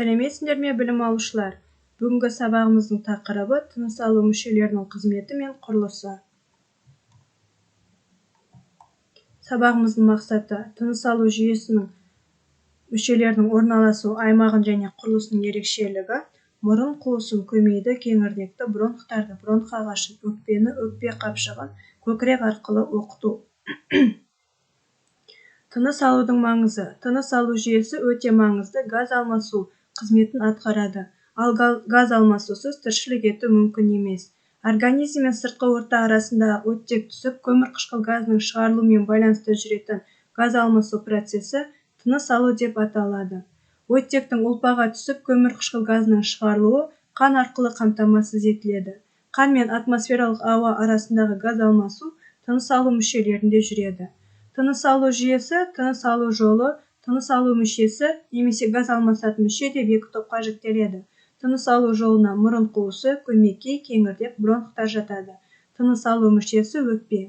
Сәлеметсіңдер ме, білім алушылар! Бүгінгі сабағымыздың тақырыбы тыныс алу мүшелерінің қызметі мен құрылысы. Сабағымыздың мақсаты тыныс алу жүйесінің мүшелерінің орналасу аймағын және құрылысының ерекшелігі, мұрын қуысын, көмейді, кеңірдекті, бронхтарды, бронх ағашын, өкпені, өкпе қапшығын көкірек арқылы оқыту. Тыныс алудың маңызы. Тыныс алу жүйесі өте маңызды газ алмасу қызметін атқарады. Ал газ алмасусыз тіршілік ету мүмкін емес. Организм мен сыртқы орта арасында оттек түсіп, көмірқышқыл газының шығарылуымен байланысты жүретін газ алмасу процесі тыныс алу деп аталады. Оттектің ұлпаға түсіп, көмірқышқыл газының шығарылуы қан арқылы қамтамасыз етіледі. Қан мен атмосфералық ауа арасындағы газ алмасу тыныс алу мүшелерінде жүреді. Тыныс алу жүйесі, тыныс алу жолы, тыныс алу мүшесі немесе газ алмасатын мүше деп екі топқа жіктеледі. Тыныс алу жолына мұрын қуысы, көмекей, кеңірдек, бронхтар жатады. Тыныс алу мүшесі өкпе.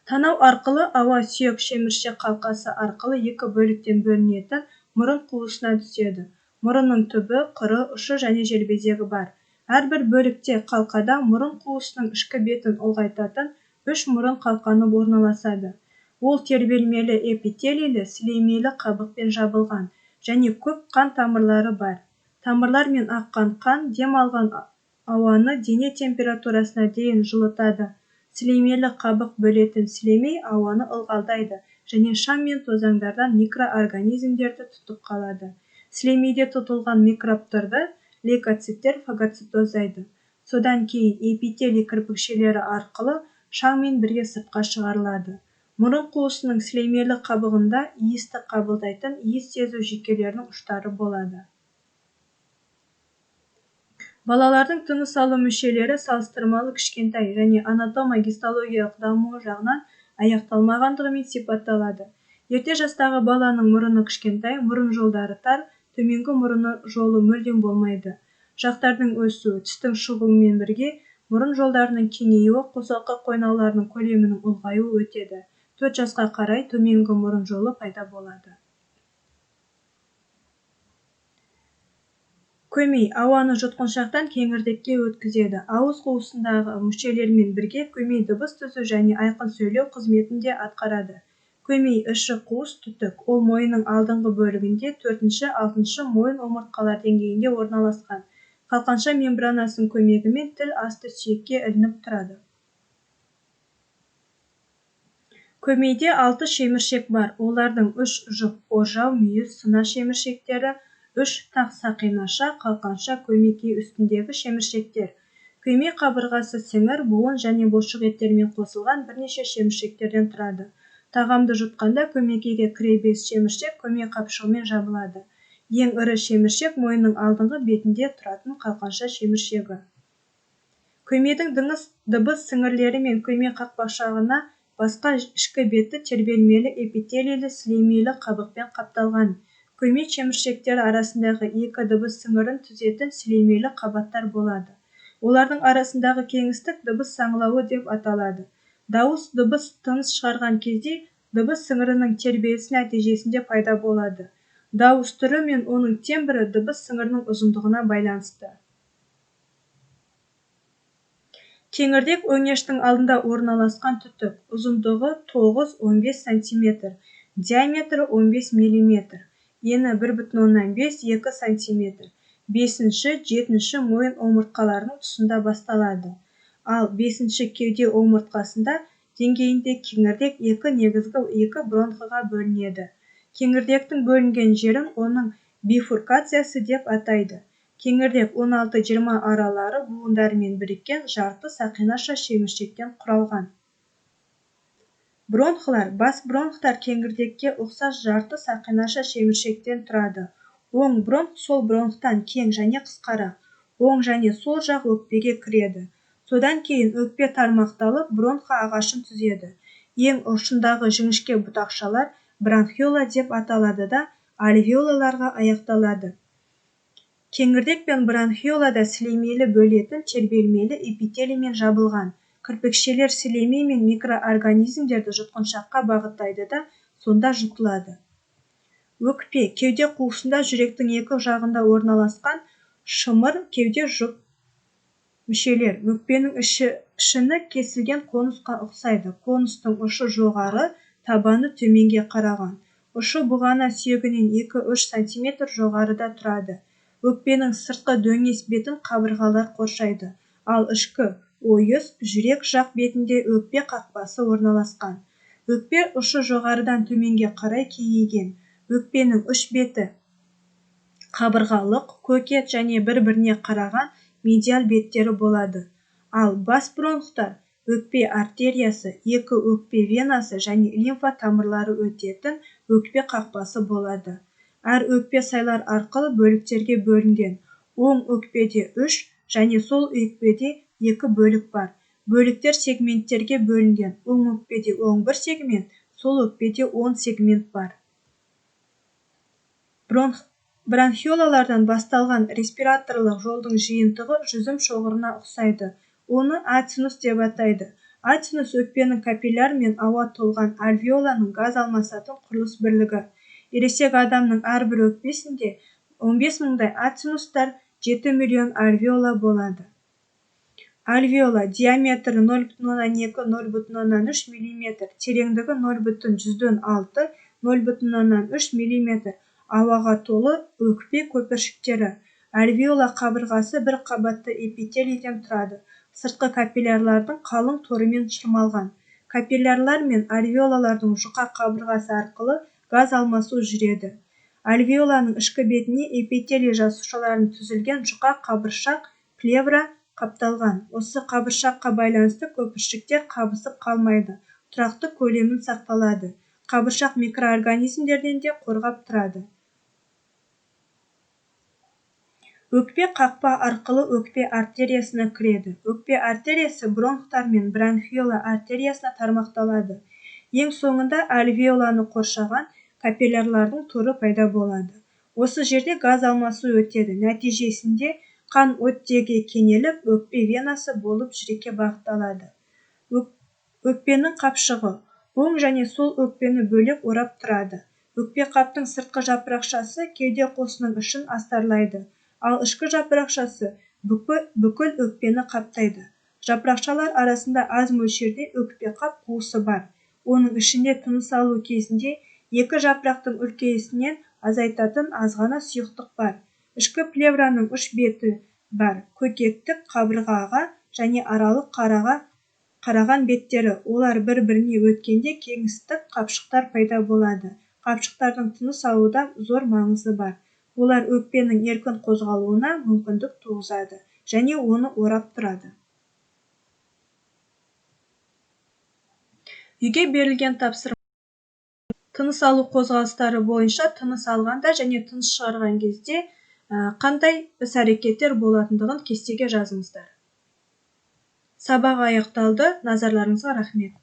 Танау арқылы ауа сүйек шеміршек қалқасы арқылы екі бөліктен бөлінетін мұрын қуысына түседі. Мұрынның түбі, қыры, ұшы және желбезегі бар. Әрбір бөлікте қалқада мұрын қуысының ішкі бетін ұлғайтатын үш мұрын қалқаны орналасады. Ол тербелмелі эпителийлі сілеймелі қабықпен жабылған және көп қан тамырлары бар. Тамырлармен аққан қан дем алған ауаны дене температурасына дейін жылытады. Сілеймелі қабық бөлетін сілемей ауаны ылғалдайды және шаң мен тозаңдардан микроорганизмдерді тұтып қалады. Сілемейде тұтылған микробтарды лейкоциттер фагоцитоздайды. Содан кейін эпителий кірпікшелері арқылы шаңмен бірге сыртқа шығарылады. Мұрын қуысының сілеймелі қабығында иісті қабылдайтын иіс сезу жүйкелерінің ұштары болады. Балалардың тыныс алу мүшелері салыстырмалы кішкентай және анатомо-гистологиялық дамуы жағынан аяқталмағандығымен сипатталады. Ерте жастағы баланың мұрыны кішкентай, мұрын жолдары тар, төменгі мұрыны жолы мүлдем болмайды. Жақтардың өсуі, тістің шығуымен бірге мұрын жолдарының кеңеюі, қосалқы қойнауларының көлемінің ұлғаюы өтеді. 4 жасқа қарай төменгі мұрын жолы пайда болады. Көмей ауаны жұтқыншақтан кеңірдекке өткізеді. Ауыз қуысындағы мүшелермен бірге көмей дыбыс түзу және айқын сөйлеу қызметін де атқарады. Көмей іші қуыс түтік. Ол мойынның алдыңғы бөлігінде 4-6 мойын омыртқалар деңгейінде орналасқан. Қалқанша мембранасының көмегімен тіл асты сүйекке ілініп тұрады. Көмейде 6 шеміршек бар. Олардың 3 жұп ожау, мүйіз, сына шеміршектері, 3 тақ сақинаша, қалқанша, көмекей үстіндегі шеміршектер. Көмей қабырғасы сіңір, буын және бұлшық еттермен қосылған бірнеше шеміршектерден тұрады. Тағамды жұтқанда көмекейге кіреберіс шеміршек көмей қапшығымен жабылады. Ең ірі шеміршек мойынның алдыңғы бетінде тұратын қалқанша шеміршегі. Көмейдің дыбыс сіңірлері мен көмей қақпақшағына басқа ішкі беті тербелмелі эпителийлі сілеймелі қабықпен қапталған. Көмей шеміршектері арасындағы екі дыбыс сіңірін түзетін сілеймелі қабаттар болады. Олардың арасындағы кеңістік дыбыс саңылауы деп аталады. Дауыс дыбыс тыныс шығарған кезде дыбыс сіңірінің тербелісі нәтижесінде пайда болады. Дауыс түрі мен оның тембрі дыбыс сіңірінің ұзындығына байланысты. Кеңірдек өңештің алдында орналасқан түтік, ұзындығы 9-15 см, диаметрі 15 мм, ені 1,5-2 см, 5-7 мойын омыртқаларының тұсында басталады. Ал 5 кеуде омыртқасында деңгейінде кеңірдек екі негізгі екі бронхыға бөлінеді. Кеңірдектің бөлінген жерін оның бифуркациясы деп атайды. Кеңірдек 16-20 аралары буындарымен біріккен жарты сақинаша шеміршектен құралған. Бронхлар, бас бронхтар кеңірдекке ұқсас жарты сақинаша шеміршектен тұрады. Оң бронх сол бронхтан кең және қысқарақ. Оң және сол жақ өкпеге кіреді. Содан кейін өкпе тармақталып бронха ағашын түзеді. Ең ұшындағы жіңішке бұтақшалар бронхиола деп аталады да альвеолаларға аяқталады. Кеңірдек пен бронхиолада сілеймелі бөлетін тербелмелі эпителиймен жабылған. Кірпікшелер сілемей мен микроорганизмдерді жұтқыншаққа бағыттайды да, сонда жұтылады. Өкпе кеуде қуысында, жүректің екі жағында орналасқан шымыр кеуде жұп мүшелер. Өкпенің іші пішіні кесілген конусқа ұқсайды. Конустың ұшы жоғары, табаны төменге қараған. Ұшы бұғана сүйегінен 2-3 сантиметр жоғарыда тұрады. Өкпенің сыртқы дөңес бетін қабырғалар қоршайды, ал ішкі ойыс жүрек жақ бетінде өкпе қақпасы орналасқан. Өкпе ұшы жоғарыдан төменге қарай кеңейген. Өкпенің үш беті қабырғалық, көкет және бір-біріне қараған медиал беттері болады. Ал бас бронхтар, өкпе артериясы, екі өкпе венасы және лимфа тамырлары өтетін өкпе қақпасы болады. Әр өкпе сайлар арқылы бөліктерге бөлінген. Оң өкпеде 3 және сол өкпеде 2 бөлік бар. Бөліктер сегменттерге бөлінген. Оң өкпеде 11 сегмент, сол өкпеде 10 сегмент бар. Бронхиолалардан басталған респираторлық жолдың жиынтығы жүзім шоғырына ұқсайды. Оны ацинус деп атайды. Ацинус өкпенің капилляр мен ауа толған альвеоланың газ алмасатын құрылыс бірлігі. Ересек адамның әрбір өкпесінде 15 мыңдай ацинустар, 7 миллион альвеола болады. Альвеола диаметрі 0,2-0,3 мм, тереңдігі 0,6-0,3 мм, ауаға толы өкпе көпіршіктері. Альвеола қабырғасы бір қабатты эпителийден тұрады. Сыртқы капиллярлардың қалың торымен шырмалған. Капиллярлар мен альвеолалардың жұқа қабырғасы арқылы газ алмасу жүреді. Альвеоланың ішкі бетіне эпителий жасушаларынан түзілген жұқа қабыршақ плевра қапталған. Осы қабыршаққа байланысты көпіршіктер қабысып қалмайды, тұрақты көлемін сақталады. Қабыршақ микроорганизмдерден де қорғап тұрады. Өкпе қақпа арқылы өкпе артериясына кіреді. Өкпе артериясы бронхтар мен бронхиола артериясына тармақталады. Ең соңында альвеоланы қоршаған капиллярлардың торы пайда болады. Осы жерде газ алмасу өтеді. Нәтижесінде қан оттегіге кенеліп, өкпе венасы болып жүрекке бағытталады. Өкпенің қапшығы оң және сол өкпені бөлек орап тұрады. Өкпе қаптың сыртқы жапырақшасы кеуде қуысының ішін астарлайды, ал ішкі жапырақшасы бүкіл өкпені қаптайды. Жапырақшалар арасында аз мөлшерде өкпе қап қуысы бар. Оның ішінде тыныс алу кезінде екі жапырақтың үлкейісінен азайтатын азғана сұйықтық бар. Ішкі плевраның үш беті бар: көкеттік, қабырғаға және аралық қараған беттері. Олар бір-біріне өткенде кеңістік қапшықтар пайда болады. Қапшықтардың тыныс алуда зор маңызы бар. Олар өкпенің еркін қозғалуына мүмкіндік туғызады және оны орап тұрады. Үйге берілген тапсырма: тыныс алу қозғалыстары бойынша тыныс алғанда және тыныс шығарған кезде қандай іс-әрекеттер болатындығын кестеге жазыңыздар. Сабақ аяқталды. Назарларыңызға рахмет.